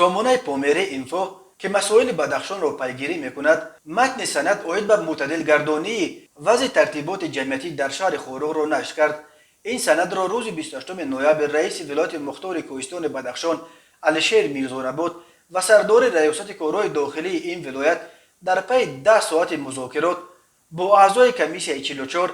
Сомонаи Помери Инфо, ки масоили Бадахшонро пайгирӣ мекунад, матни санад оид ба мӯътадилгардонии вазъи тартиботи ҷамъиятӣ дар шаҳри Хоруғро нашр кард. Ин санадро рӯзи 28 ноябр раиси вилояти мухтори кӯҳистони Бадахшон Алишер Мирзонабот ва сардори раёсати корҳои дохилии ин вилоят дар пайи 10 соати музокирот бо аъзои комиссияи 44,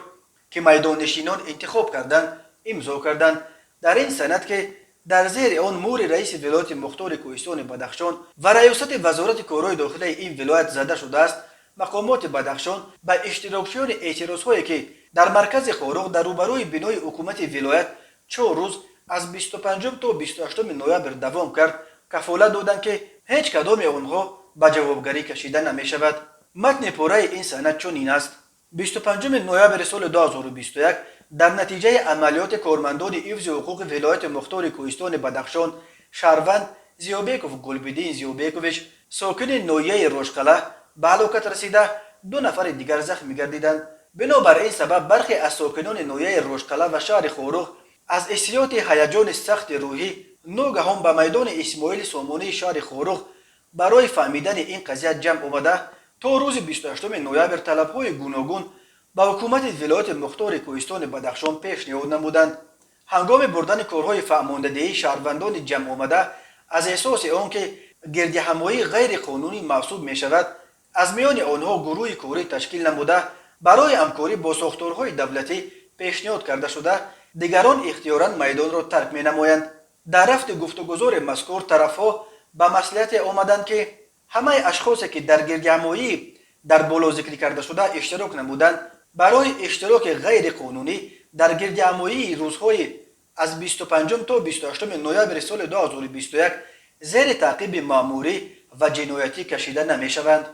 ки майдоннишинон интихоб карданд, имзо карданд. Дар ин санад, ки дар зери он мӯҳри раиси вилояти мухтори кӯҳистони Бадахшон ва раёсати вазорати корҳои дохилаи ин вилоят зада шудааст, мақомоти Бадахшон ба иштирокчиёни эътирозҳое, ки дар маркази Хоруғ дар рӯбарӯи бинои ҳукумати вилоят 4 рӯз аз 25 то 28 ноябр давом кард, кафолат доданд, ки ҳеҷ кадоми онҳо ба ҷавобгарӣ кашида намешавад. Матни пурраи ин санад чунин аст: 25 ноябри соли 2021 дар натиҷаи амалиёти кормандони ҳифзи ҳуқуқи вилояти мухтори кӯҳистони Бадахшон шаҳрванд Зиёбеков Гулбиддин Зиёбекович, сокини ноҳияи Рошқала, ба ҳалокат расида, ду нафари дигар захмӣ гардиданд. Бинобар ин сабаб бархе аз сокинони ноҳияи Рошқала ва шаҳри Хоруғ аз ҳиссиёти ҳаяҷони сахти рӯҳӣ ногаҳон ба майдони Исмоили Сомонии шаҳри Хоруғ барои фаҳмидани ин қазия ҷамъ омада, то рӯзи 28 ноябр талабҳои гуногун ба ҳукумати вилояти мухтори кӯҳистони Бадахшон пешниҳод намуданд. Ҳангоми бурдани корҳои фаҳмондадиҳӣ шаҳрвандони ҷамъомада аз эҳсоси он, ки гирдиҳамоӣ ғайриқонунӣ маҳсуб мешавад, аз миёни онҳо гурӯҳи корӣ ташкил намуда, барои ҳамкорӣ бо сохторҳои давлатӣ пешниҳод карда шуда, дигарон ихтиёран майдонро тарк менамоянд. Дар рафти гуфтугузори мазкур тарафҳо ба маслиҳате омаданд, ки ҳамаи ашхосе, ки дар гирдиҳамоӣ дар боло зикр кардашуда иштирок намуданд, барои иштироки ғайриқонунӣ дар гирдиҳамоии рӯзҳои аз 25 то 28 ноябри соли 2021 зери таъқиби маъмурӣ ва ҷиноятӣ кашида намешаванд.